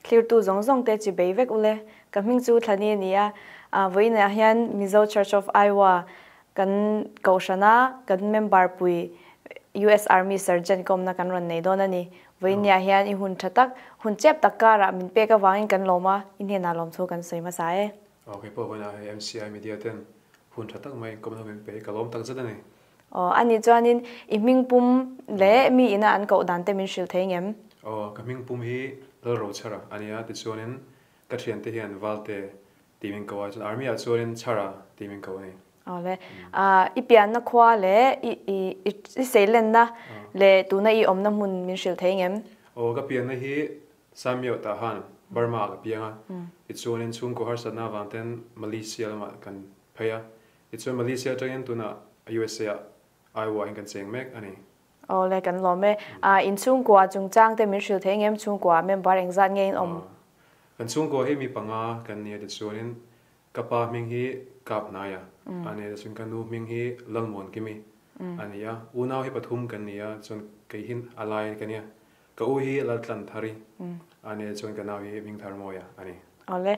Thlirtu zawng zawng te chi bei vek ule. Ka hming chu Thlani a ni a, vawiinah hian Mizo Church of Iowa kan kohhrana kan member pui US Army Sergeant ka awmna kan rawn nei dawn a ni. Vawiinah hian i hun tha tak, hun chep tak karah min pek avangin kan lawm a, i hnenah lawmthu kan sawi hmasa e. Aw kei pawh vawiinah hei MCI Media ten hun tha tak mai kawmna min pe hi ka lawm takzet a ni. Aw, a nih chuanin i hming pum leh mi ina an koh dan te min hrilh thei ngem? Aw, ka hming pum hi Lalrochhara a nia, tichuanin ka thiante hian Valte tih min ko a, chuan Army ah chuanin Chhara tih min ko a ni. Aw le, i pianna khua leh i i seilenna leh tuna i awmna hmun min hrilh thei ngem? Aw, ka pianna hi Samiot ah han Burma ah ka piang a, tichuanin chhungkaw harsatna avang ten Malaysia lamah kan phei a, Tichuan Malaysia atangin tunah USA ah Iowa in kan cheng mek a ni. Aw le, kan lawm e. In chhungkua chungchang te min hrilh thei ngem chhungkua member engzat nge in awm? Kan chhungkua hi mi panga kan ni a tichuanin ka pa hming hi Kap Hnaia a ni a tichuan ka nu hming hi Lalmuankimi a ni a, unau hi pathum kan ni a chuan kei hi a lai ka nia Ka u hi Laltlan Thari a nia chuan ka nau hi Hmingthar Mawia a ni. Awle.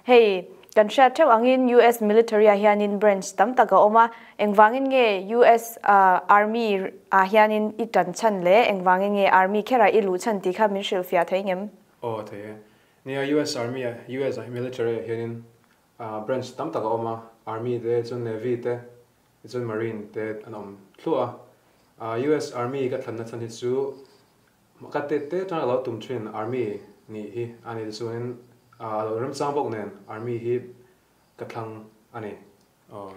Hei, kan hriat theuh angin US military ah hianin branch tam tak a awm a, engvangin nge US Army ah hianin i tan chhan le engvangin nge Army kherah i luh chhan tih kha min hrilhfiah thei ngem? Aw thei e. Nia US Army ah, US military ah hianin branch tam tak a awm a, Army te chuan Navy te, Tichuan Marine te an awm thluah a, US Army ka thlanna chhan hi chu ka tet te atanga ka lo tum thin Army nih hi a ni tichuanin a lo remchang bawk nen Army hi ka thlang a ni. Aw.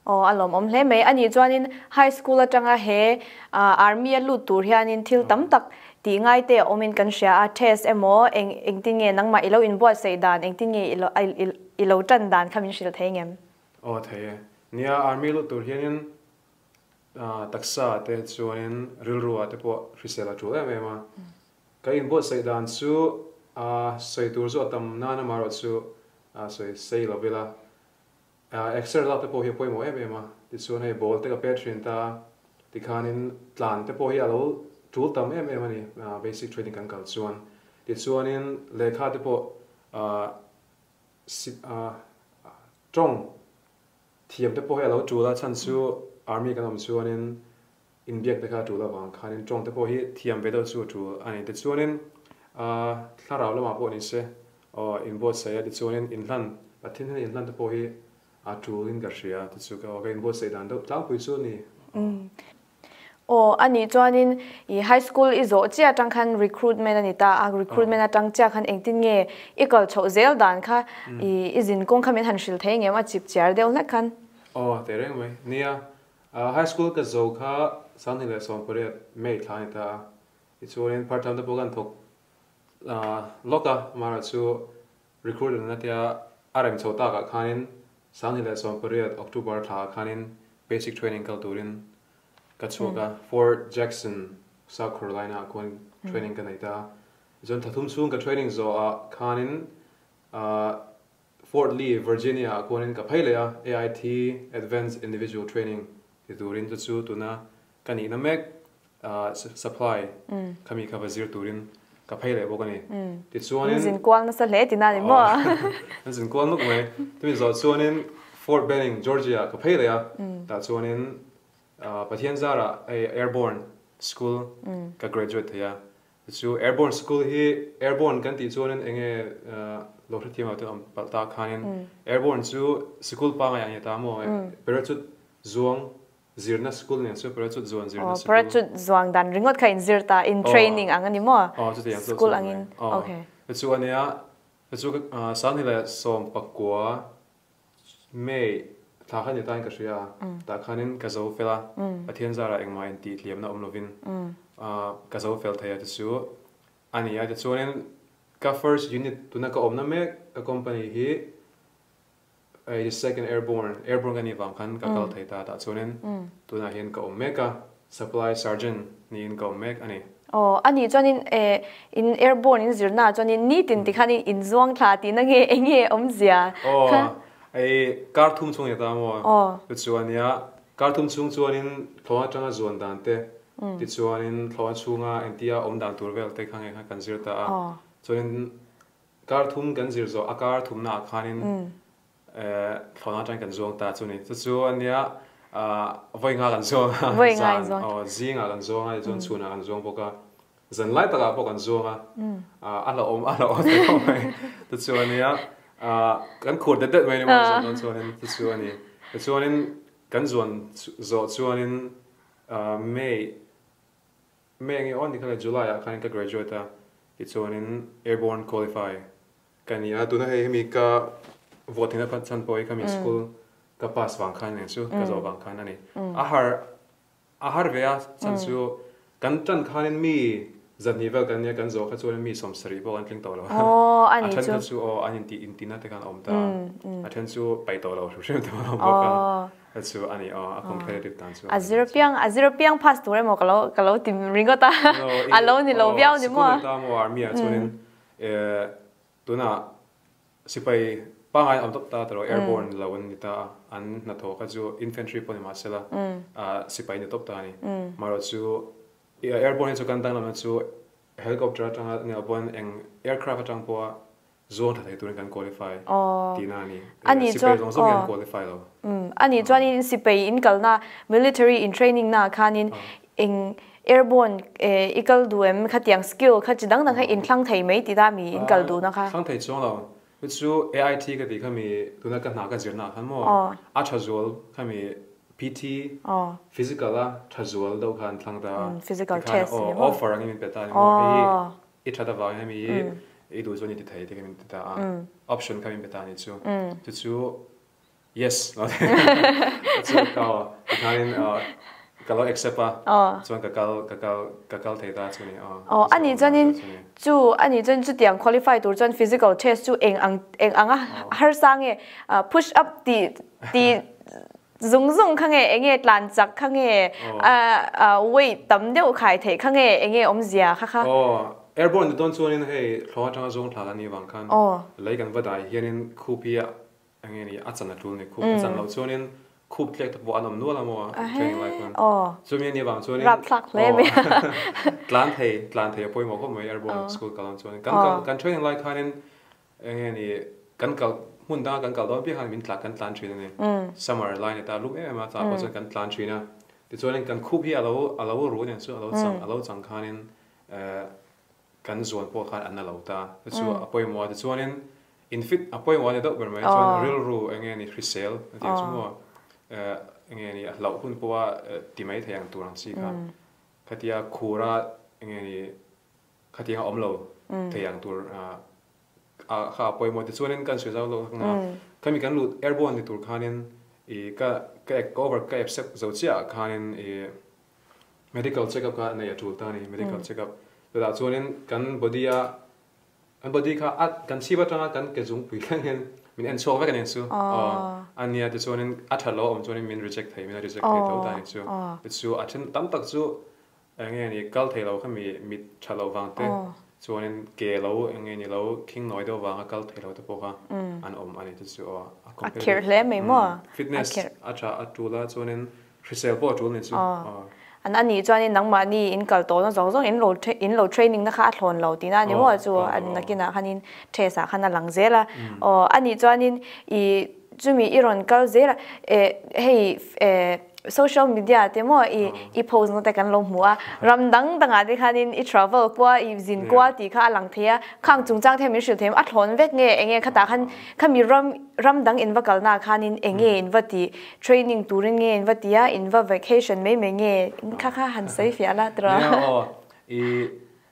Aw a lawmawm hle mai. Anih chuanin High School atanga he Army a lut tur hianin thil tam tak tih ngai te a awmin kan hria a, test emaw eng engtin nge nangmah i lo inbuatsaih dan engtin nge i lo tan dan kha min hrilh thei ngem? Aw thei e. Nia army lut tur hianin taksa te chuanin rilru ah te pawh hrisel a tul em em a. Ka inbuatsaih dan chu sawi tur chu a tam nan amaherawh chu sawi sei lo ila. Exer lak te pawh hi a pawimawh em em a. Tichuan hei ball te ka pet thin ta a, tikhanin tlan te pawh hi a lo tul tam em em a ni basic training kan kal chuan. Tichuanin lehkha te pawh Tawng thiam te pawh hi a lo tul a, chhan chu Army kan awm chuanin inbiak te kha a tul avang khanin tawng te pawh hi thiam ve deuh chu a tul a ni. Tichuanin thlarau lamah pawh ni se aw inbuatsaih a, tichuanin inhlan, Pathian hian inhlan te pawh hi a tulin ka hria, tichu ka inbuatsaih dan deuh tlangpui chu a ni. Aw, a nih chuanin i high school i zawh chiah atang khan recruitment a ni ta a, recruitment atang chiah khan engtin nge i kal chhoh zel dan kha i i zin kawng kha min han hrilh thei ngem a chip chiar deuh hlek khan. Aw, teh reng mai. Nia, high school ka zo kha 2018 May thla a ni ta a, tichuanin part time te pawh kan thawk lawk a, amaherawhchu chu recruitment atia a rem chho takah khanin 2018 October thlaah khanin basic training kal turin Ka chhuak a, Fort Jackson, South Carolina ah khuan training ka nei ta a. Tichuan thathum chhung ka training zawh ah khanin Fort Lee, Virginia ah khuanin ka phei leh a, AIT, Advanced Individual Training, ti turin chu chu tuna ka nihna mek supply khami kha va zir turin ka phei leh bawk a ni. Tichuanin. An zin kual nasa hle tina ni maw? An zin kual nuk mai. Tumi zawh chuanin Fort Benning, Georgia ah ka phei leh a, tah chuanin Pathian zarah hei Airborne School ka graduate thei a, chu Airborne School hi Airborne kan tih chuanin eng nge lo hrethiam lo te awm palh ta khanin Airborne chu sikul pangai ang ni ta maw parachute zuang zirna sikul nen chu parachute zuan zirna sikul. Parachute zuang dan ringawt kha in zir ta in training ang a ni maw? Aw chutiang chu School angin okay. Chu a nia chu 2019 May thla kha ni tain ka hria a, tah khanin ka zo fel a, Pathian zarah engmah intih hliamna awm lovin ka zo fel thei a ti chu a ni a. Tichuanin ka first unit tuna ka awmna mek ka company hi 82nd Airborne, Airborne ka nih vang khan ka kal thei ta, tah chuanin tunah hian ka awm mek a, Supply Sergeant niin ka awm mek a ni. Aw, a nih chuanin eh in airborne in zirna ah chuanin nitin tikhan in inzuang thla tihna nge eng nge awmzia kha? Aw, ei kar thum chhung ni ta maw? Aw. Tichuan nia kar thum chhung chuanin thlawhna atanga zuan dan te, tichuanin thlawhna chhunga engtia awm dan tur vel te kha nge kha kan zir ta a. Aw. Chuanin. Kar thum kan zir zawh a kar thumna ah khanin thlawhna atangin kan zuang ta chu ni. Chu chu ania vawi nga kan zuang a, zan aw zingah kan zuang a tichuan chhunah kan zuang bawk a, zan lai takah pawh kan zuang a, a hlauhawm a hlauhawm ta khawp mai. Chu chu ania kan khur det det mai ni maw zan dawn chuanin chu chu a ni. Tichuanin kan zuan zawh chuanin May May nge aw ni kha le July ah khanin ka graduate a, tichuanin airborne qualify ka ni a, tuna hei hemi ka vote theihna phat chhan pawh hi khami school ka pass vang khan eng chu ka zawh vang khan a ni. A har a har ve a chhan chu kan tan khanin mi zahnih vel kan nia kan zawh kha chuanin mi 70 pawh kan tling tawh lo a, a then kha chu aw an intih intina te khan a awm ta a, a then chu paih tawh lo hrim hrim te pawh an awm bawk a. A chu a ni aw, a competitive tan chu. A zir piang, a zir piang pass tur emaw ka lo ka lo ti ringawt a, a lo ni lo viau ni maw? Sikul ta maw army ah chuanin tunah sipai pangngai an awm tawp ta tawh airborne lo an ni ta a, an hnathawh kha chu infantry pawh ni mahsela sipai ni tawp ta a ni. Marawh chu airborne hi chu kan danglamna chu helicopter atanga ni lo pawn eng aircraft atang pawha Zuang tha thei turin kan qualify tihna a ni. Sipai zawng zawng hi an qualify lo. A nih chuanin sipai in kalna military in training na khanin eng airborne i kal duh em khatiang skill kha chi dang dang kha in thlang thei mai tih ta mi in kal duhna kha. Thlang thei chuang lo. Chu chu AIT ka tih kha mi tuna ka hna ka zirna ah khan maw a tha zual kha mi PT physical a tha zual deuh kha an thlang ta a. Physical test ni maw. Offer angin min pe ta ni maw hei hi I that avang hian mi i duh chuan i ti thei te kha min ti ta a, option kha min pe ta a nih chu. Chu chu yes lo ti chu ka tikhanin ka lo accept a, chuan ka kal ka kal ka kal thei ta chu ni. Aw a nih chuanin chu a nih chuan chutiang qualify tur chuan physical test chu eng ang eng anga harsa nge push up tih tih Zung zung kha nge enge tlan chak kha nge weight tam deuh khai theih kha nge enge awmzia kha kha. Aw, airborne ni dawn chuanin hei thlawng atanga zawng thlak a nih vang khan lei kan va dai hianin khup hi enge ni a chan a tul ni khup a chan loh chuanin khup tlek te pawh an awm nual a maw training lai khan chumi a nih vang chuanin rapthlak hle mai tlan thei tlan thei a pawimawh khawp mai airborne school kal ang chuanin kan kan training lai khanin Enge ni, kan kal hmun danga kan kal dawn piah khan min tla kan tlan thin a ni. Summer lai ni ta lum em em a, tah pawh chuan kan tlan thin a. Tichuanin kan khup hi a lo a lo ru nen chu a lo chang a lo chang khanin kan zuan pawh khan an na lo ta. Chu chu a pawimawh a, tichuanin in fit a pawimawh a ni deuh ber mai. Chuan rilru enge ni hrisel a tih ang chu maw enge ni a hlauh hun pawha ti mai thei ang tur ang chi kha. Khatia khura enge ni Khatiang a awm lo thei ang tur a kha a pawimawh tichuanin kan sawi zau lo ang a, khami kan lut airborne ni tur khanin i ka ka over ka accept zo chiah ah khanin i medical check up kha nei a tul ta a ni medical check up chutah chuanin kan body a kan body kha a kan chhip atanga kan ke zungpui thleng hian min en chhuak vek a ni chu aw a nia tichuanin a that lo a awm chuanin min reject thei min a reject thei tho ta a ni chu tichu a then tam tak chu Eng nge ni kal thei lo kha mi mit tha lo vang te chuanin ke lo eng nge ni lo khing nawi deuh vanga kal thei lo te pawh kha an awm a ni chu chu aw a A khirh hle mai maw? Fitness a tha a tul a chuanin hrisel pawh a tul ni chu aw. An a nih chuanin nangmahni in kal tawhna zawng zawng in lo in lo training na kha a thlawn lo tihna a ni maw chu an nakinah khanin test ah khan a lang zel a aw a nih chuanin i Chumi i rawn kal zel a, eh hei eh social media te maw i i post na te kan lo hmu a, ram dang dangah te khanin i travel kua i zin kual tih kha a lang thei a, khang chungchang te min hrilh thei a thlawn vek nge enge khatah khan khami ram ram dang in va kalna ah khanin enge in va tih training turin nge in va ti a, in va vacation mai mai nge kha kha han sawi fiah la tira. Nia aw i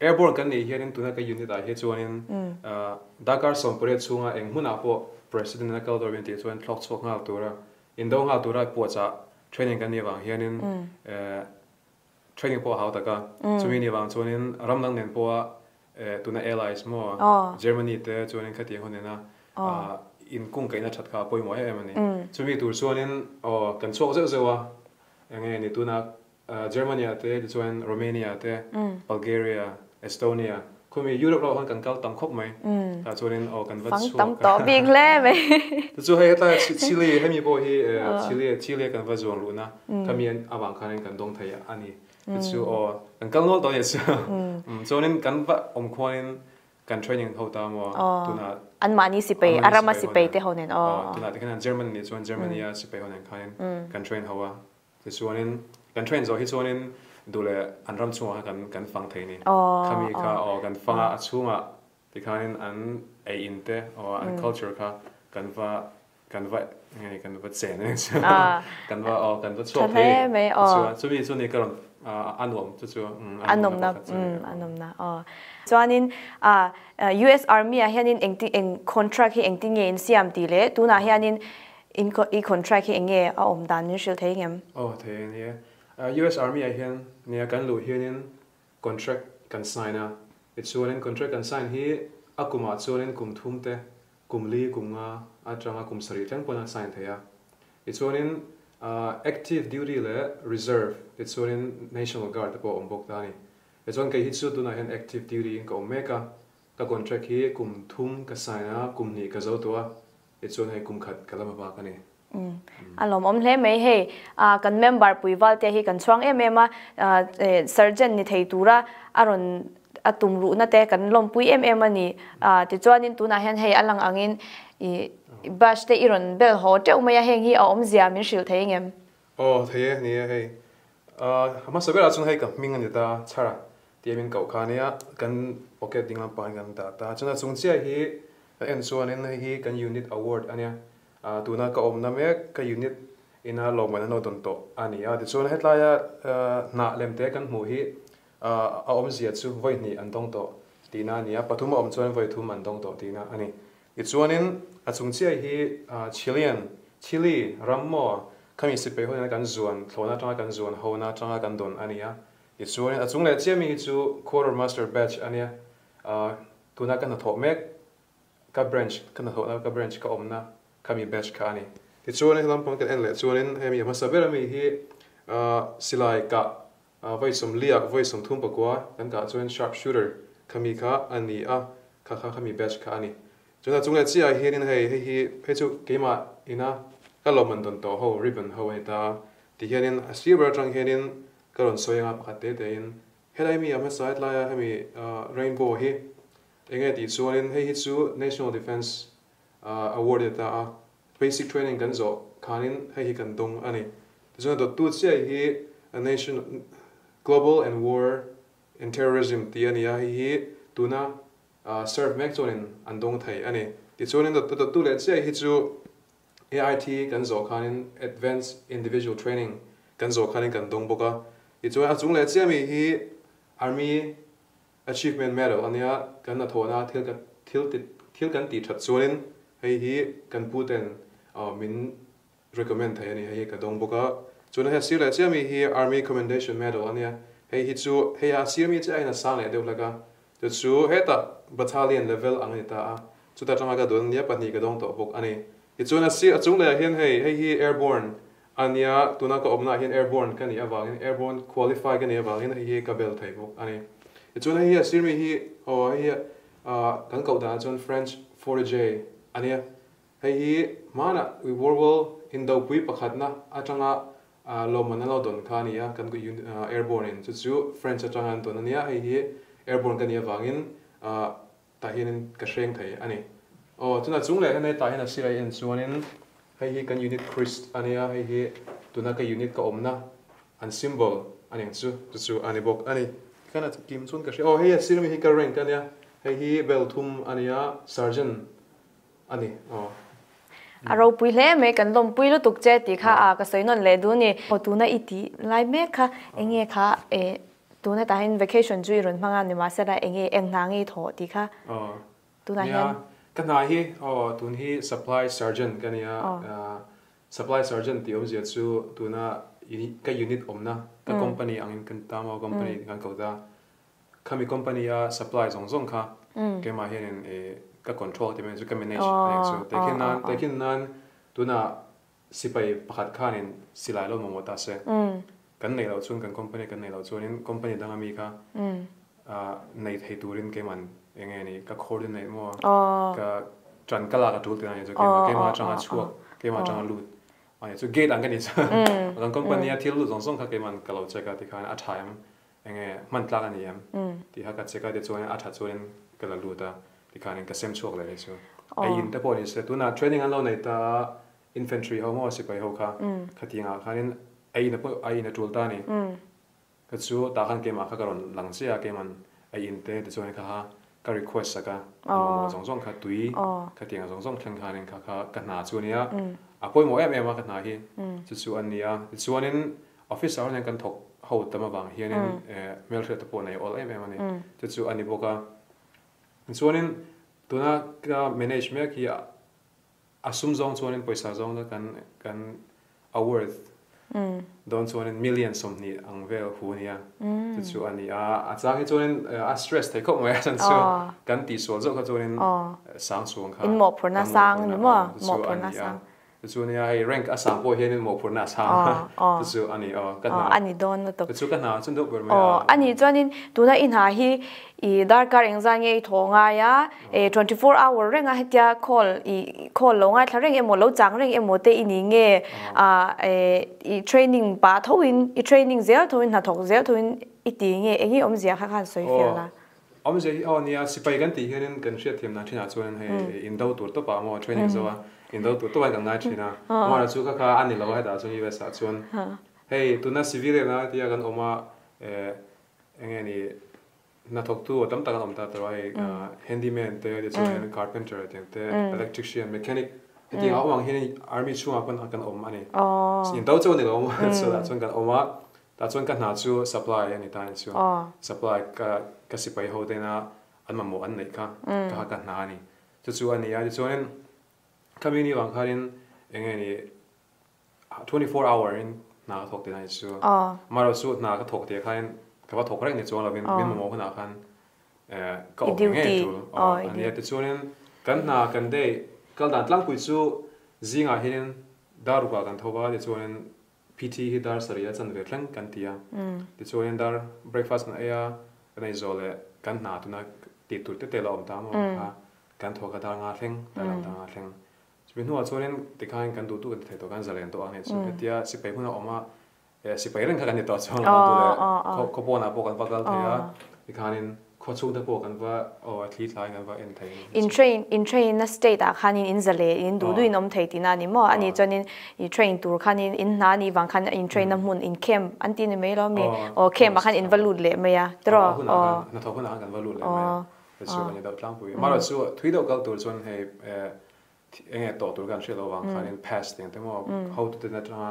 Airborne kan nih hianin tuna ka unit ah hi chuanin Dakar 18 chhunga eng hmunah pawh President a kal dawr min tih chuan thlawk chhuak nghal tura indo nghal tura puahchah training kan nih avang hianin training pawh a hau tak a. Chumi nih avang chuanin ram dang nen pawha tuna allies maw Germany te chuanin khatiang hun nena inkungkaihna that kha a pawimawh em em a ni. Chumi tur chuanin aw kan chhuak zeuh zeuh a, enge ni tuna Germany ah te tichuan Romania te Bulgaria, Estonia khumi Europe lamah khan kan kal tam khawp mai. Tah chuanin aw kan va chhuak. Fang tam tawh bik hle mai. Tichu hei hetlai Chile hemi pawh hi Chile Chile kan va zuang luhna khami avang khanin kan dawng thei a ni. Tichu aw kan kal nual tawh a ni chu. Chuanin kan va awm khuanin. Kan training ho ta maw tuna An mahni sipai a rama sipai te ho nen aw. Tuna tikhan German nih chuan Germany a sipai ho nen khanin kan train ho a. Tichuanin kan train zawh hi chuanin duh leh an ram chungah khan kan fang thei ni. Khami kha aw kan fang a, a chhungah tikhanin an ei in te aw an culture kha kan va kan va nge kan va chen a chu kan va aw kan va chhuak thei ni. Chuan chumi chu ni ka rawn a nuam chu chu a nawmna a nawmna aw. Chuanin US Army ah hianin engti eng contract hi engtin nge in siam tih leh tunah hianin In i contract hi enge a awm dan min hrilh thei ngem? Aw thei a nia. US Army ah hian nia kan luh hianin contract kan sign a, tichuanin contract kan sign hi a kumah chuanin kum thum te, kum li, kum nga atanga kum sarih thleng pawn a sign thei a. Tichuanin active duty leh reserve tichuanin National Guard te pawh a awm bawk ta a ni. Tichuan kei hi chu tunah hian active duty in ka awm mek a, ka contract hi kum thum ka sign a, kum hnih ka zo tawh a, Tichuan hei kum khat ka la hma bak a ni. A lawmawm hle mai hei. Kan member Puivalte hi kan chhuang em em a, sergeant ni thei tura a rawn a tum ruhna te kan lawmpui em em a ni. Tichuanin tunah hian hei a lang angin i badge te i rawn bel haw teuh mai a, heng hi a awmzia min hrilh thei engem? Aw thei e, ni e hei. A hmasa berah chuan hei ka hming a ni ta chhar a, tia min koh kha ania kan pocket ding lampang in kan dah ta. Chuan a chung chiah hi Ka en chuanin hei hi kan unit award a nia, tuna ka awmna mek ka unit ina lawmman an lo dawn tawh a ni a. Tichuan hetlaia hnah lem te kan hmuh hi a awmzia chu vawi hnih an dawng tawh tihna a ni a, pathum a awm chuan vawi thum an dawng tawh tihna a ni. Tichuanin a chung chiah hi Chilean, Chile, ram maw khami sipai hunah kan zuan thlawhna atanga kan zuan hona atanga kan dawn a ni a. Tichuanin a chung leh chiah mi hi chu quarter master badge a nia, Tuna ka hnathawh mek ka branch ka hnathawhna ka branch ka awmna khami batch kha a ni. Tichuan he lampang kan en leh chuanin hemi a hmasa ber ami hi silai kah vawi sawmliah vawi sawmthum pakua kan kah chuan sharp shooter khami kha a ni a, kha kha khami batch kha a ni. Chuan a chung leh chiahah hianin hei hei hi hei chu keimah ina ka lawmman dawn tawh ho ribbon ho a ni ta a, tihianin a sir ber atang hianin ka rawn sawi anga pakhat te tein Helai mi a hmasa hetlaia hemi rainbow hi enge tih chuanin hei hi chu National Defence Award a ni ta a, basic training kan zawh khanin hei hi kan dawng a ni. Tichuan a dawttu chiah hi Nation Global and War in Terrorism tih a ni a, hei hi tuna serve mek chuanin an dawng thei a ni. Tichuanin a dawttu leh chiah hi chu AIT kan zawh khanin Advanced Individual Training kan zawh khanin kan dawng bawk a. Tichuan a chung leh chiah mi hi Army Achievement Medal a nia, kan hnathawhna thil ka thil ti thil kan tih that chuanin hei hi kan pu ten min recommend thei a ni, hei hi ka dawng bawk a. Chuan hei a sir leh chiah mi hi Army Commendation Medal a nia, hei hi chu hei a sir mi chiah hian a sang leh deuh hlek a, Chu chu hetah battalion level ang a ni ta a, chuta tanga ka dawn ania pahnih ka dawng tawh bawk a ni. Tichuan a sir a chung lehah hian hei hei hi airborne a nia, tuna ka awmnaah hian airborne ka nih avangin airborne qualify ka nih avangin hei hi ka bel thei bawk a ni. Tichuan hei hi a sir mi hi aw hei hi ah kan koh danah chuan French forage a nia, hei hi hmanah World War Indopui pakhatna atanga Lawmman an lo dawn kha a ni a, kan airborne in chu chu French atanga an dawn a nia, hei hi airborne ka nih avangin tah hianin ka hreng thei a ni. Aw chuna chung leh hemi tah hian a sirah en chuanin hei hi kan unit Christ a nia, hei hi tuna ka unit ka awmna an symbol a ning chu chu chu a ni bawk a ni. Tikhan a kim chuan ka hria, aw hei a sir ami hi ka rank a nia, hei hi bel thum a nia, sergeant a ni aw. A ropui hle mai, kan lawmpui lutuk che tih kha a ka sawi nawn leh duh ni. Aw tuna i tih lai mek kha enge kha e tuna tah hian vacation chu i rawn hmang a nimahsela enge eng hna nge i thawh tih kha tunah hian. Nia ka hna hi aw tun hi supply sergeant ka nia supply sergeant tih awmzia chu tuna ka unit awmna ka company angin kan ta maw company kan ko ta Khami company a supply zawng zawng kha keimah hianin i ka control tih mai chu ka manage a eng chu. Tehkhin nan tehkhin nan tunah sipai pakhat khanin silai lo mamawh ta se. Kan neih loh chuan kan company kan neih loh chuanin company danga mi kha nei thei turin keiman eng nge ni ka coordinate maw ka ṭan ka lak a ṭul tih a ni chu keimah keimah aṭanga chhuak keimah aṭanga lut a ni chu gate ang ka ni chuan kan company a thil lut zawng zawng kha keiman ka lo check a tikhan a ṭha em Enge hman tlak a ni em? Tih kha ka check a, tichuan a tha chuanin ka la lut a, tikhanin ka sem chhuak leh hi chu. Ei in te pawh ni se, tunah training an lo nei ta a, infantry ho maw sipai ho kha, khatiangah khanin ei in a ei in a tul ta a ni. Ka chu tah khan keimah kha ka rawn lang chiah a, keiman ei in te tichuan kha kha ka request sak a, a mamawh zawng zawng kha tui khatiang zawng zawng thleng khanin kha kha ka hna chu a nia, a pawimawh em em a ka hna hi chu chu a nia. Tichuanin officer ho nen kan thawk ho tam avang hianin hmelhriat te pawh nei awl em em a ni, chu chu a ni bawk a. Tichuanin tuna ka manage mek hi A sum zawng chuanin pawisa zawng na kan kan a worth dawn chuanin million 20 ang vel hu ania chu chu a ni a, a chang hi chuanin a stress thei khawp mai a chan chu kan tihsual zawk kha chuanin sang chhung kha in mawhphurhna sang ni maw mawhphurhna sang chu chu ania hei rank a sang pawh hianin mawhphurhna a sang a chu chu a ni aw ka hna a ni dawn lutuk chu chu ka hna chu deuh ber mai a a nih chuanin tuna i hna hi i darkar engzah nge i thaw ngai a E 24 hour renga hetia call i call lo ngaithla reng emaw lo chang reng emaw te i ni nge a e i training pah tho in i training zel tho in hnathawk zel tho in i ti nge eng nge awmzia kha khan sawi fiah la. Awmzia hi aw nia sipai kan tih hianin kan hriatthiam dan thinah chuan hei indo tur tawpah maw training zo a indo tur tawpah kan ngai thin a amaherawh chu kha kha a ni lo a hetah chuan US ah chuan hei tuna civilian a tia kan awm a e eng nge ni Hnathawktu a tam tak an awm ta tawh a, hei handyman te, tichuan carpenter tiang te, electrician, mechanic hetiang a awm ang hian army chhungah pawn kan awm a ni. In do chauh a ni lo maw chutah chuan kan awm a, tah chuan ka hna chu supply a ni ta a ni chu. Supply ka ka sipai ho tena an mamawh an neih kha ka ka hna a ni. Chu chu a ni a, tichuanin khami ni vang khanin eng nge ni 24 hour in hna ka thawk tih na chu amaherawh chu hna ka thawk tih khan ka va thawk reng ni chuang lovin min mamawh hunah khan ka awm ngei tul a nia tichuanin kan hna kan day kal dan tlangpui chu zingah hianin dar rukah kan tho va tichuanin PT hi dar sarih a chanve thleng kan ti a tichuanin dar breakfast kan ei a kan ei zawh leh kan hna tuna tih tur te te la awm ta maw kha kan thawk a dar nga thleng dar lam dar nga thleng Chumi hnuah chuanin tikhain kan duh duh kan ti thei tawh, kan zalen tawh a ni chu. Hetia sipai hmun a awm a, sipai reng kha kan ni tawh chuan lo duh leh khaw pawnah pawh kan va kal thei a, tikhanin khaw chhungte pawh kan va aw thli thlaiin kan va en thei a ni chu. In train in train na state ah khanin in zalen in duh duhin awm thei tihna a ni maw? Ani chuanin i train tur khanin in hna anih vang khan in train na hmun in camp an ti ni mai lo mi? Aw camp ah khan in va lut leh mai a tiraw? Aw hnathawk hunah khan kan va lut leh mai a. Hei chu kan ni deuh tlangpui. Amaherawh chu thui deuh kal tur chuan hei eng nge tawh tur kan hriat loh vang khanin pass tih ang te maw hotute atanga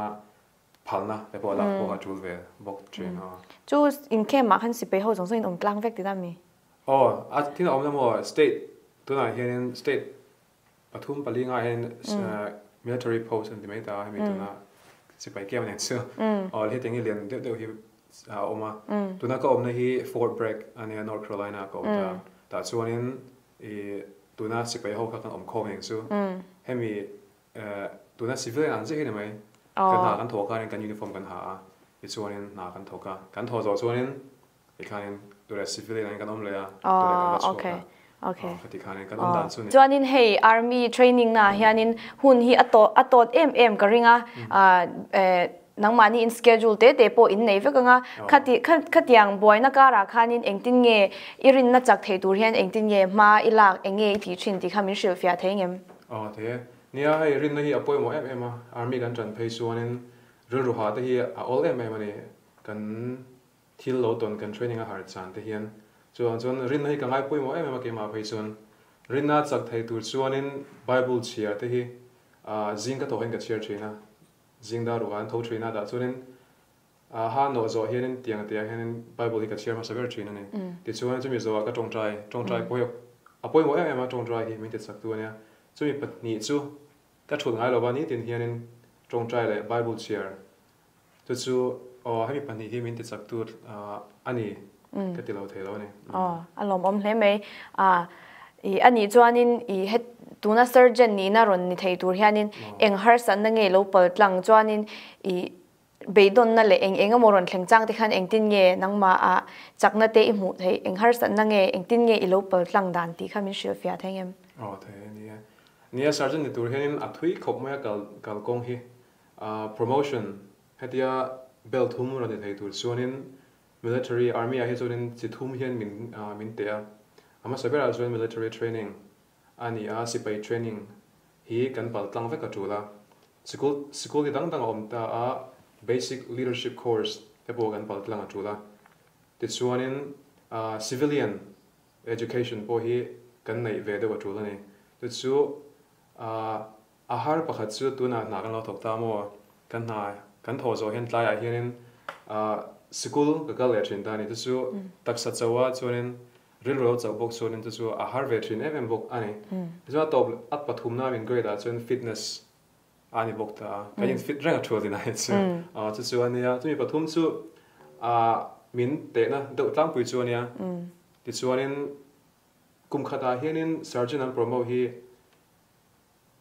phalna te pawh lak pawh a tul ve bawk thin a. Chu inkhemah khan sipai ho zawng zawngin awm tlang vek tihna mi? Aw, a thil a awm na maw state tunah hianin state pathum pali ngah hian military post an ti mai ta a, hemi tuna sipai kiam nen chu aw hetiang hi lian deuh deuh hi a awm a. Tuna ka awmna hi Fort Bragg a nia North Carolina ka awm ta. Tah chuanin i tuna sipai ho kha kan awm khawm eng chu hemi tuna civilian ang chiah hi ni mai. Kan hna kan thawh khanin kan uniform kan ha a, tichuanin hna kan thawk a, kan thawh zawh chuanin Tikhanin tule civilian in kan awm leh a, tule kan va chhuak a. Okay. Khati khanin kan awm dan chu ni. Chuanin hei army training na hianin hun hi a tawt a tawt em em ka ring a. Nangmahni in schedule te te pawh in nei vek anga. Khati khatiang buaina karah khanin engtin nge i rinna chak thei tur hian engtin nge hma i lak eng nge i tih thin tih kha min hrilhfiah thei ngem? Aw thei e. Nia hei rinna hi a pawimawh em em a. Army kan tan phei chuanin rilru ha te hi a awl em em a ni. Kan Thil lo tawn kan training a har chan te hian chuan chuan rinna hi ka ngai pawimawh em em a keimah phei chuan rinna chak thei tur chuanin Bible chhiar te hi zing ka thawh hian ka chhiar thin a, zing dar rukah an tho thin a tah chuanin ha nawh zawh hianin tiang tiang hianin Bible hi ka chhiar hmasa ber thin a ni. Tichuan chumi zawhah ka tawngtai tawngtai pawh hi a pawimawh em em a tawngtai hi min ti chak tu a nia. Chumi pahnih chu ka thut ngai lova nitin hianin tawngtai leh Bible chhiar Chu chu aw hemi pahnih hi min ti chak tur a ni ka ti lo thei lo a ni. Aw a lawmawm hle mai. A i a nih chuanin i het tuna surgeon nihna rawn ni thei tur hianin eng harsatna nge lo pal tlang chuanin i beidawnna leh eng eng emaw rawn thleng chang te khan engtin nge nangmah ah chakna te i hmuh theih eng harsatna nge engtin nge i lo pal tlang dan tih kha min hrilhfiah thei ngem? Aw thei a ni e. Nia surgeon ni tur hianin a thui khawp mai a kal kalkawng hi. Promotion, Hetia belt thum rawn ni thei tur chuanin military, army ah hi chuanin chi thum hian min min teh a. A hmasa berah chuan military training a ni a, sipai training hi kan pal tlang vek a tul a. Sikul sikul hi dang dang a awm ta a, basic leadership course te pawh kan pal tlang a tul a. Tichuanin civilian education pawh hi kan neih ve deuh a tul a ni. Chu chu a har pakhat chu tunah hna kan lo thawk ta maw? Kan hna kan thawh zawh hian tlaiah hianin sikul ka kal leh thin ta a ni. Chu chu taksa chauha chuanin rilru lo chauh bawk chuanin chu chu a har ve thin em em bawk a ni. Tichuan a tawp a pathumna min grade ah chuan fitness a ni bawk ta a, kan in fit reng a thu alin ai chu chu chu a nia. Chumi pathum chu min tehna deuh tlangpui chu a nia. Tichuanin kum khatah hianin sergeant an promote hi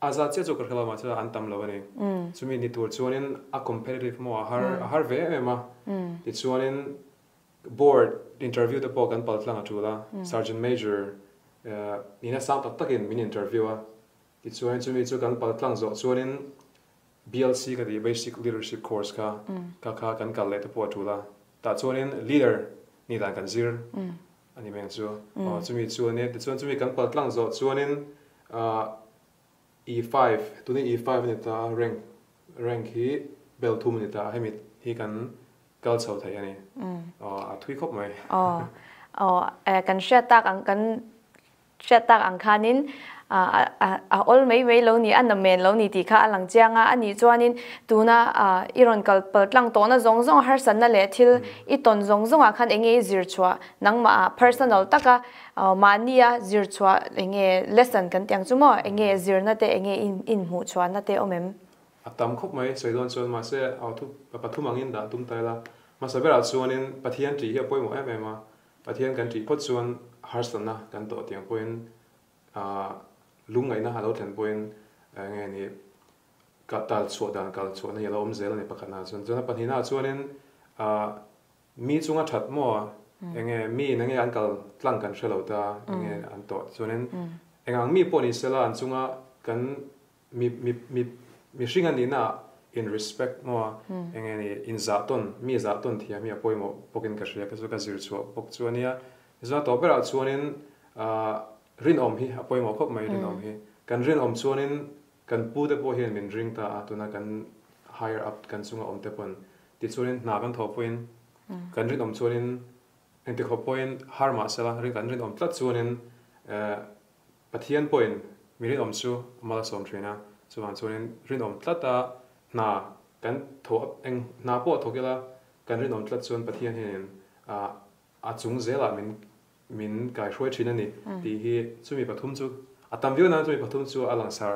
a zat chiah chu ka hre lo mahse an tam lo a ni. Chumi ni tur chuanin a competitive maw a har a har ve em em a. Tichuanin board interview te pawh kan pal tlang a tul a, sergeant major nihna sang tak takin min interview a. Tichuan chumi chu kan pal tlang zawh chuanin BLC ka tih Basic Leadership Course kha ka kha kan kal leh te pawh a tul a. Tah chuanin leader nih dan kan zir a ni meng chu. Aw chumi chu a nia. Tichuan chumi kan pal tlang zawh chuanin E5 tuni E5 a ni ta a rank rank hi bel thum a ni ta a hemi hi kan kal chho thei a ni. Aw a thui khawp mai. Aw aw kan hriat tak ang kan Hriat tak ang khanin a awl mai mai lo ni, a namen lo ni tih kha a lang chiang a. Anih chuanin tuna i rawn kal pal tlang tawhna zawng zawng harsatna leh thil i tawn zawng zawngah khan eng nge i zir chhuah nangmah personal taka mahnia zir chhuah eng nge lesson kan tih ang chu maw eng nge zirna te eng nge inhmuh chhuahna te awm em? A tam khawp mai sawi dawn chuan mahse au thu pathum angin dah tum ta ila. Hmasa berah chuanin Pathian tih hi a pawimawh em em a, Pathian kan ṭih phawt chuan harsatna kan tawh tiang pawhin lungngaihna a lo thlen pawhin enge ni ka tal chhuah dan kal chhuahna hi a lo awm zel a ni pakhatna chuan. Chuan a pahnihna ah chuanin mi chunga ṭhat maw enge mi in enge an kal tlang kan hre lo ta enge an tawh chuanin engang mi pawh ni sela an chunga kan Mi mi mi mihring a nihna ah in respect maw a, eng nge ni in zah tawn, mi zah tawn thiam hi a pawimawh bawkin ka hria, ka chu ka zir chhuah bawk chu a nia. Tichuan a tawp berah chuanin ah rinawm hi a pawimawh khawp mai rinawm hi. Kan rinawm chuanin kan pu te pawh hian min ring ta a, tuna kan higher up kan chunga awm te pawn tichuanin hna kan thawh pawhin kan rinawm chuanin engti khawp pawhin har mahsela kan rinawm tlat chuanin eh Pathian pawhin mi rinawm chu a mal a sawm thin a, chuvang chuanin rinawm tlata hna kan thawh eng hna pawh thawk ila kan rinawm tlat chuan Pathian hianin a chung zelah min min kaihruai thin a ni tih hi chumi pathum chu a tam viau nan chumi pathum chu a langsar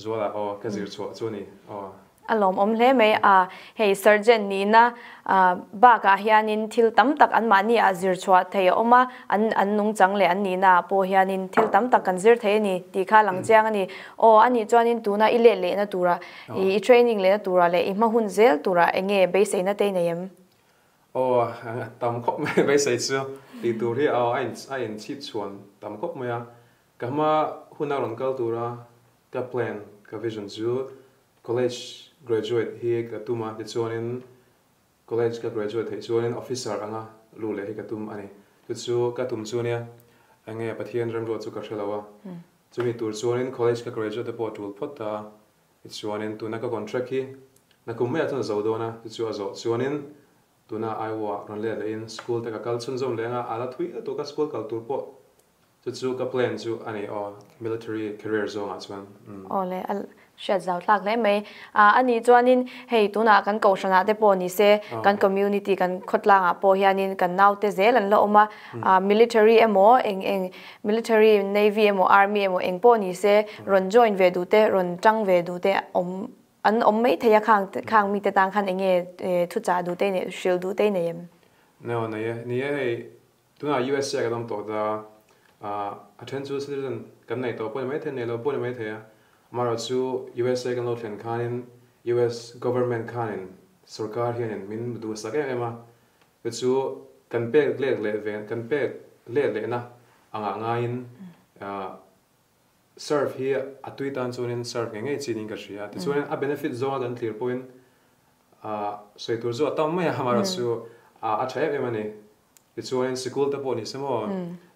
zualah aw ka zir chhuah chu a ni aw. A lawmawm hle mai a, hei surgeon nihna bakah hianin thil tam tak anmahni ah zir chhuah thei a awm a, an an nungchang leh an nihna ah pawh hianin thil tam tak kan zir thei a ni tih kha a lang chiang a ni. Aw, anih chuanin tuna i let lehna turah, i training lehna turah leh i hma hun zel turah eng nge beiseina te i nei em? Aw, a tam khawp mai beisei chu tih tur hi aw a inchhip chhuan tam khawp mai a, ka hma huna rawn kal tura ka plan, ka vision chu College graduate hi ka tum a, tichuanin college ka graduate theih chuanin officer anga luh leh hi ka tum a ni. Chu chu ka tum chu ania, enge Pathian remruat chu ka hre lo a. Chumi tur chuanin college ka graduate te pawh a tul phawt ta a, tichuanin tuna ka contract hi nakum maiah chuan a zo dawn a, chu chu a zawh chuanin tuna Iowa rawn let lehin school te ka kal chhunzawm leh anga a la thui lutuk a school kal tur pawh Chu chu ka plan chu a ni aw, military career zawngah chuan. Aw le, a hriat zau tlak hle mai. A nih chuanin hei tunah kan kohhranah te pawh ni se, kan community kan khawtlangah pawh hianin kan naute zel an la awm a, military emaw eng eng military navy emaw army emaw eng pawh ni se rawn join ve duh te rawn tang ve duh te awm an awm mai thei a khang khang mite tan khan eng nge thuchah duh te nei hrilh duh te nei em? No nei e, ni e hei Tunah USA kan awm tawh ta a, a then chu citizen kan neih tawh pawh ni maithei, neih loh pawh ni maithei a. Amaherawhchu USA kan lo thlen khanin US government khanin sorkar hianin min duhsak em em a, chu chu kan pek let leh ve kan pek let lehna angah ngaiin serve hi a tui tan chuanin serve ngei ngei chin in ka hria. Tichuanin a benefit zawnga kan thlir pawhin sawi tur chu a tam mai a, amaherawhchu a tha em em a ni. Tichuanin sikul te pawh ni se maw,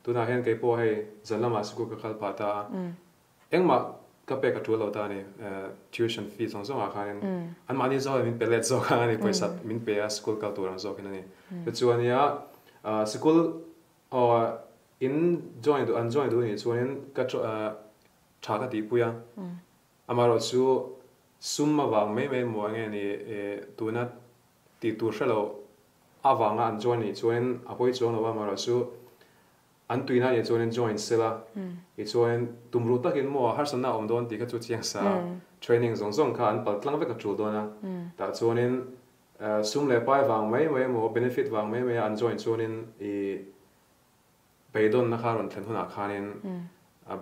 Tunah hian kei pawh hei zan lamah sikul ka kal phah ta a, engmah ka pek a tul lo ta a ni. Tuition fee zawng zawngah khanin anmahni zawk min pe let zawk a ni, pawisa min pe a sikul kal tur ang zawkin a ni. Tichuan nia sikul in join duh an join duh anih chuanin ka tha ka tihpui a, amaherawhchu sum avang mai mai maw enge ni tuna tih tur hre lo avanga an join nih chuanin a pawi chuang lo a, amaherawhchu an tuina anih chuanin join sela tichuanin tumruh takin maw harsatna a awm dawn tih kha chu chiang sa a, training zawng zawng kha an pal tlang vek a tul dawn a, tah chuanin sum leh pai vang mai mai emaw benefit vang mai mai a an join chuanin ih Beidawnna kha rawn thlen hunah khanin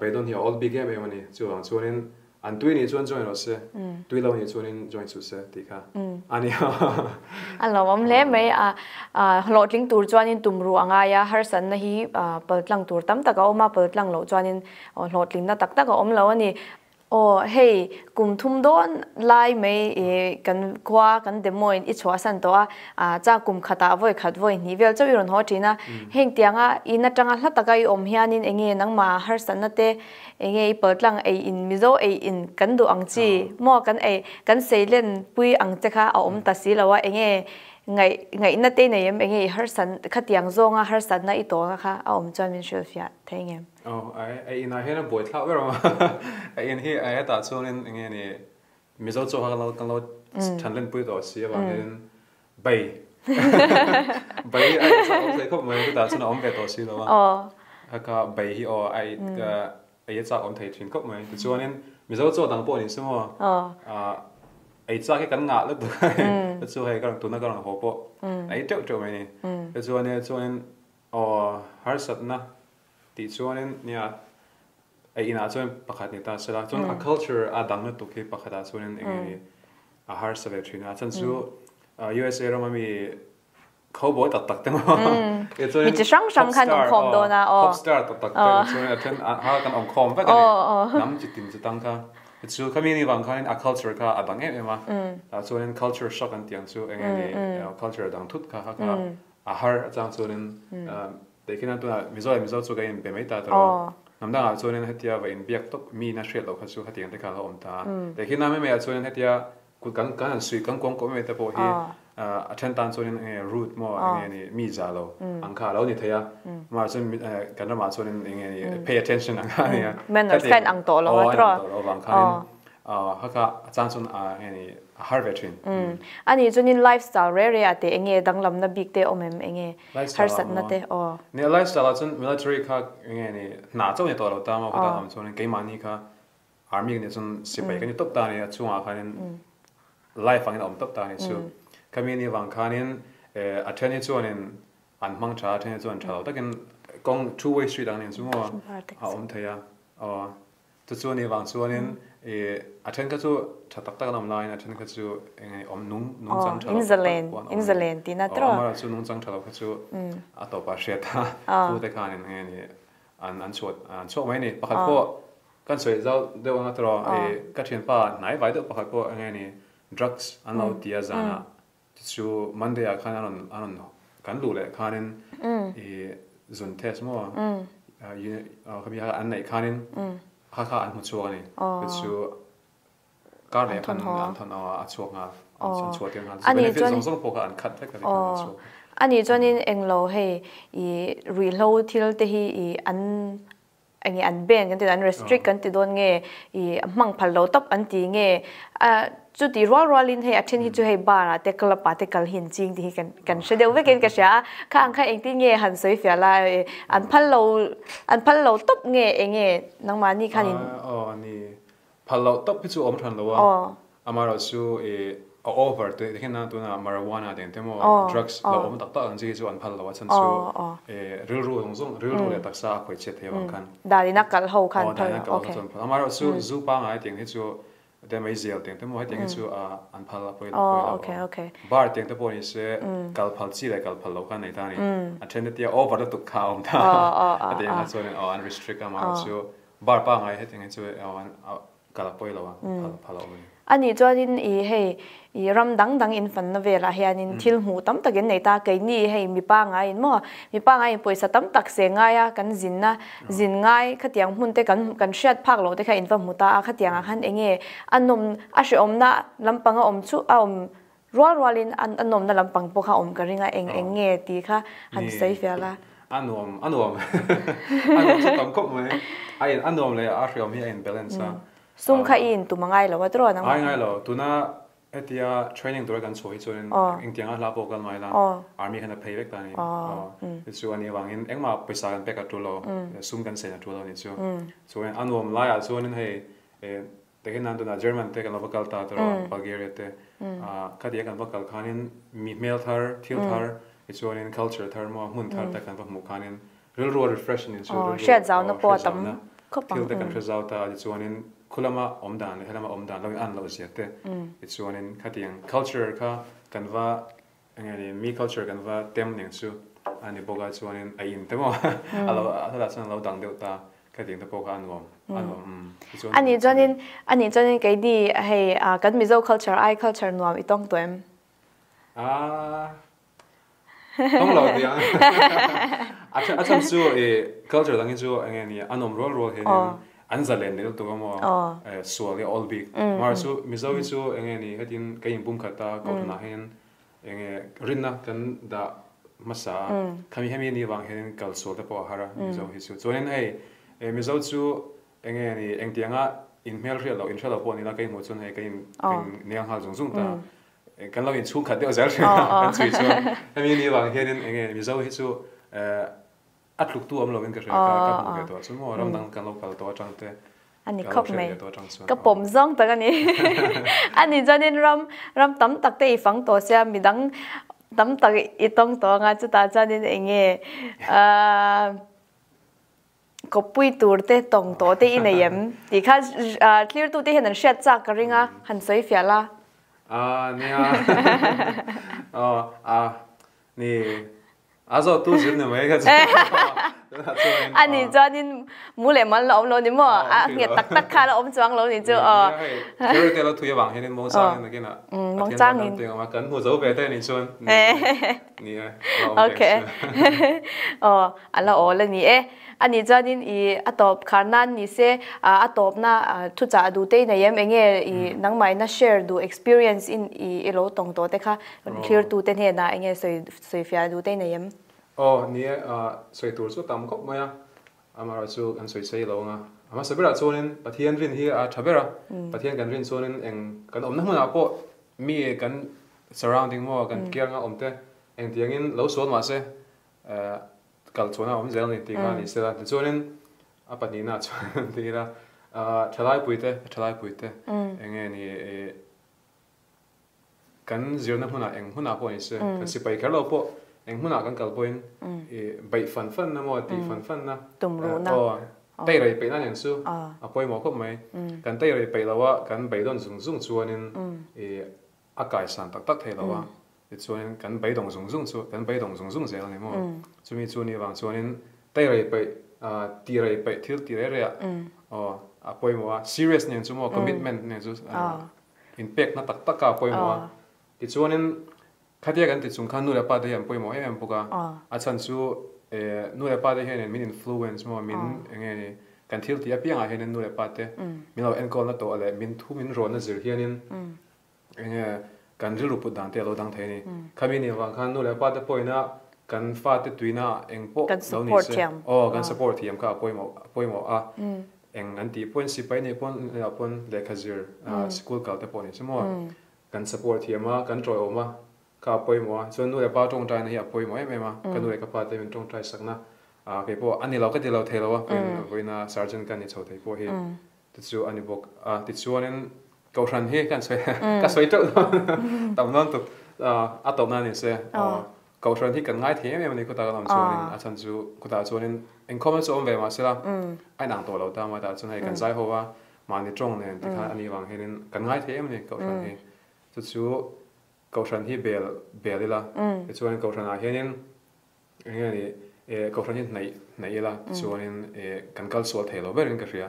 beidawn hi a awl bik em em a ni. Chuvang chuanin an tui nih chuan join rawh se, tui lo nih chuanin join suh se tih kha a ni. A lawmawm hle mai a, hlawhtling tur chuanin tumruh a ngai a, harsatna hi paltlang tur tam tak a awm a, paltlang loh chuanin hlawhtlingna tak tak a awm lo a ni. Aw hei, kum thum dawn lai mai i kan khua kan Des Moines i chhuahsan tawh a, ah cha kum khatah vawi khat vawi hnih vel chauh i rawn haw thin a. Heng tianga in atanga hla taka i awm hianin enge nangmah harsatna te enge i paltlang ei in Mizo ei in kan duh ang chi maw kan ei kan seilen pui ang che kha a awm ta si lo a, enge ngaih ngaihna te i nei em enge i harsat khatiang zawnga harsatna i tawhna kha a awm chuan min hrilhfiah thei ngem. Aw, a inah hian a buai thlak ber awm a, a in hi a hetah chuanin eng nge ni Mizo chaw kha kan lo kan lo than len pui tawh si avang hianin bai bai hi a inchak awm thei khawp mai chutah chuan a awm ve tawh si lo a, a kha bai hi aw a ei a chak awm thei thin khawp mai tichuanin Mizo chaw dang pawh ni se maw ei chak hi kan ngah lutuk a chu hei ka rawn tuna ka rawn haw pawh a ei teuh teuh mai a ni tichuanin chuanin aw harsatna Tih chuanin nia a inah chuan pakhat ni ta sela chuan a culture a dang lutuk hi pakhatah chuanin eng nge ni a harsa ve thin a chan chu USA rama mi cowboy tak tak te maw e chuanin mi chi hrang hrang khan awm khawm dawn a aw pop star tak tak te chuanin a then ha kan awm khawm vek a ni hnam chi tin chi tang kha chu khami ni vang khanin a culture kha a dang em em a tah chuanin culture shock an tih ang chu eng nge ni culture dang thut kha kha a har a chang chuanin Teh khian tunah Mizo leh Mizo chu ka inbe mai ta tawh. Hnam dangah chuanin hetia va inbiak tawp mi ina hriat loh kha chu hetiang te kha a lo awm ta a. Teh khian a mai maiah chuanin hetia kut kan kan han suih kan kuang kuah mai te pawh hi a then tan chuanin enge root maw enge ni mi za lo ang kha a lo ni thei a. Amah chuan kan ramah chuanin enge ni pay attention ang kha a nia. Manners kha in ang tawh lo a tawh. Aw a in ang tawh lo avang khanin Haka a chang chuan a nge ni a har ve thin. A nih chuanin lifestyle re re ah teh enge danglamna bik te awm em enge harsatna te aw. Nia lifestyle ah chuan military kha enge ni hna chauh ni tawh lo ta maw khawtah awm chuanin keimahni kha army ka nih chuan sipai ka ni tawp ta a ni a chungah khanin life angin a awm tawp ta a ni chu. Khami ni avang khanin a then hi chuanin an hmang tha a then hi chuan tha lo takin kawng two way street ang nen chu maw a awm thei a aw. Chu chu a nih vang chuanin i a then kha chu tha tak tak an awm laiin a then kha chu eng nge awm nung nungchang tha lo tak tak pawh an awm a ni. Aw amaherawhchu chu nungchang tha lo kha chu a tawpah hriat a pu te khanin eng nge ni an an chhuat an chhuak mai a ni. Pakhat pawh kan sawi zau deuh anga tawh i ka thianpa hnai vai deuh pakhat pawh eng nge ni drugs an lo ti a zanah chu chu Monday ah khan a rawn a rawn kan luh leh khanin i zun test maw khami kha an neih khanin kha kha an hmu chhuak a ni chu chu kar leh khan an thawn a chhuak nghal an chhuah tir nghal chu benefit zawng zawng pawh kha an khat vek a ni khan a chhuak ani chuanin englo hei i ruihhlo thil te hi i an Enge an ban kan ti an restrict kan ti dawn nge i hmang phal lo tawp an ti nge a chuti rual rualin hei a then hi chu hei bar ah te club ah te kal hi an ching tih hi kan kan hre deuh vekin ka hria a kha ang kha engtin nge han sawi fiah la an phal lo an phal lo tawp nge enge nangmahni khanin Aw ni Phal loh tawp hi chu a awm hran lo a, amaherawhchu i a over te te hian tuna marijuana te engte maw drugs lo awm tak tak ang chi hi chu an phal lo a chhan chu i rilru zawng zawng rilru leh taksa a khawih chhiat thei avang khan. Dan in a kalh ho khan phal lo, ok. Amaherawhchu zu pangai tiang hi chu te meizial tiang te maw hetiang hi chu an phal a pawi lo pawi lo. Bar tiang te pawh ni se kal phal chi leh kal phal loh kha a nei ta a ni. A then te tia over lutuk kha a awm ta a tiang kha chuan an restrict a amaherawhchu Bar pangai hetiang hi chu kal a pawi lo a, phal a awm a ni. Anih chuanin i hei i ram dang dang in fanna velah hianin thil hmuh tam tak in nei ta, keini hei mi pangaiin maw mi pangaiin pawisa tam tak se ngaia kan zinna zin ngai khatiang hmun te kan kan hriat phak loh te kha in va hmu ta a, khatiangah khan eng nge a nawm a hrehawmna lampanga awm chu a awm rual rualin a nawmna lampang pawh kha awm ka ring a, eng eng nge tih kha han sawi fiah la. A nuam a nuam a nuam chu tam khawp mai a in a nuam leh a hrehawm hi a in balance a. Sum kha i in tum a ngai lo a tiraw nangmah? Ngai ngai lo, tuna hetia training tura kan chhuah hi chuanin engtianga hla pawh kal mai la army khan a phei vek ta a ni. Chu a nih avangin engmah pawisa kan pek a tul lo, sum kan sen a tul lo a nih chu. Chuan a nuam laiah chuanin hei takin nan tunah German te kan lo va kal ta tiraw, Bulgaria te khatia kan va kal khanin mi hmel thar, thil thar, tichuanin culture thar maw hmun thar te kan va hmuh khanin Rilru a refresh nen chu rilru hriat zauna pawh a tam khawp ang. Thil te kan hre zau ta a tichuanin khu lama awm dan leh helama awm dan lo in an loh zia te tichuanin khatiang culture kha kan va eng nge ni mi culture kan va tem nen chu a ni bawk a chuanin a in te maw a lo a hlatah chuan a lo dang deuh ta khatiang te pawh kha a nuam a nuam umm tichuan Anih chuanin anih chuanin keini hei kan Mizo culture ai culture nuam i tawng tawh em? Aaa Tawng lo ti ang. A a chhan chu i culture dang hi chu eng nge ni an awm rual rual hianin an zalen leh lutuk a maw sual hi a awl bik. Mar chu Mizo hi chu eng nge ni hetin kan inpum khat a kohhranah hian eng nge rinna kan dah hmasa a khami hemi ni vang hianin kal sual te pawh a har a Mizo hi chu. Chuanin hei Mizo chu eng nge ni engtianga inhmelhriat loh inhre lo pawh ni la ka inhmuh chuan hei ka in nel nghal zung zung ta. Kan lo inchhung khat deuh zel thin a, kan chhui chuan hemi ni vang hianin eng nge Mizo hi chu a tluk tu awm lovin ka hria ka ka hmuh ve tawh chu maw ram dang kan lo kal tawh atang te Ani khawp mai ka pawm zawng tak a ni ani chuanin ram ram tam tak te i fang tawh sia midang tam tak i tawng tawh anga chutah chuanin eng nge Kawppui tur te tawng tawh te i nei em? Tih kha thlir tute hian an hriat chak ka ring a, han sawi fiah la. A nia aw a ni a zawt tu zir ni mai kha chu A nih chuanin mu leh mal la awm lo ni maw? A nghet tak tak kha la awm chuang lo ni chu aw. Nia hei te lo thui avang hianin mawngchangin nakinah Mawngchangin kan hmu zo ve te ni chuan ni e la awm ve Aw A la awl a ni e. A nih chuanin i a tawp khar nan ni se, a tawpna thuchah duh te i nei em? Enge i nangmah ina share duh experience in i lo tawng tawh te kha thlir tu te hnenah enge sawi sawi fiah duh te i nei em? Aw ni e, sawi tur chu tam khawp mai a, amaherawh chu kan sawi sei lo ang a. A hmasa berah chuanin Pathian rin hi a tha ber a, Pathian kan rin chuanin eng kan awmna hmunah pawh mi kan surrounding maw kan kianga awm te engtiangin lo sual mahse Kal chuan a awm zel a ni tih kha a ni sela. Tichuanin a pahnihna chuan ti ila thalai puite thalai puite eng nge ni kan zirna hmunah eng hmunah pawh ni se kan sipai kher lo pawh eng hmunah kan kal pawhin beih fan fan na maw tih fan fan na aw teirei peih na nen chu a pawimawh khawp mai. Kan teirei peih loh a kan beidawn zung zung chuanin A kaisan tak tak thei lo a, tichuanin kan beidawng zung zung chu kan beidawng zung zung zel a ni maw? Chumi chu ni vang chuanin teirei peih, tirei peih thil ti rei rei ah aw a pawimawh a, serious nen chu maw commitment nen chu inpekna tak tak a pawimawh a. Tichuanin khatia kan ti chung khan nu leh pa te hi an pawimawh em em bawk a, a chhan chu nu leh pa te hianin min influence maw min eng nge ni kan thil tih apiangah hianin nu leh pa te min lo enkawlna tawh leh min thu min rawnna zir hianin Enge kan rilru put dan te a lo dang thei a ni. Khami nih avang khan nu leh pa te pawhina kan fate tuina eng pawh lo ni se aw kan support thiam kha a pawimawh a pawimawh a. Eng an tih pawhin sipai nih pawn leh pawn lehkha zir sikul kal te pawh ni se maw kan support thiam a kan tawiawm a kha a pawimawh a. Chuan nu leh pa tawngtaina hi a pawimawh em em a. Ka nu leh ka pa te min tawngtai sakna kei pawh a ni lo ka ti lo thei lo a vawiina sergeant ka ni chho thei pawh hi Ti chu a ni bawk a, tichuanin Kohhran hi kan sawi ka sawi teuh dawn tam dawn tuk a tawpna a ni se Kohhran hi kan ngai thei em em a ni khawtah kan awm chuanin a chhan chu khawtah chuanin inkhawmna chu awm ve mahse la a inang tawh lo ta mai tah chuan hei kan zai ho a mahni tawng nen tikhan a nih vang hianin kan ngai thei em a ni Kohhran hi chu chu Kohhran hi bel bel ila tichuanin Kohhranah hianin Eng nge ni, eh Kohhran hi hnaih hnaih ila tichuanin eh kan kal sual thei lo berin ka hria.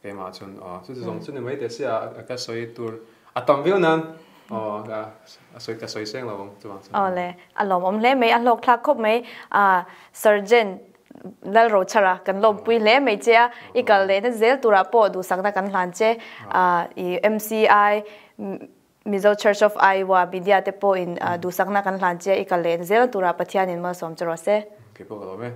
Keimah chuan aw chu chu zawng chu ni mai teh sia a ka sawi tur A tam viau nan aw a sawi ka sawi seng lo ang chuvang chuan. Awle, a lawmawm hle mai, a hlawkthlak khawp mai. Sergeant Lalrochhara kan lawmpui hle mai che a, i kal lehna zel turah pawh duhsakna kan hlan che. I MCI, Mizo Church of Iowa media te pawhin duhsakna kan hlan che a, i kal lehna zel turah Pathianin malsawm che rawh se. Keipawh ka lawm e.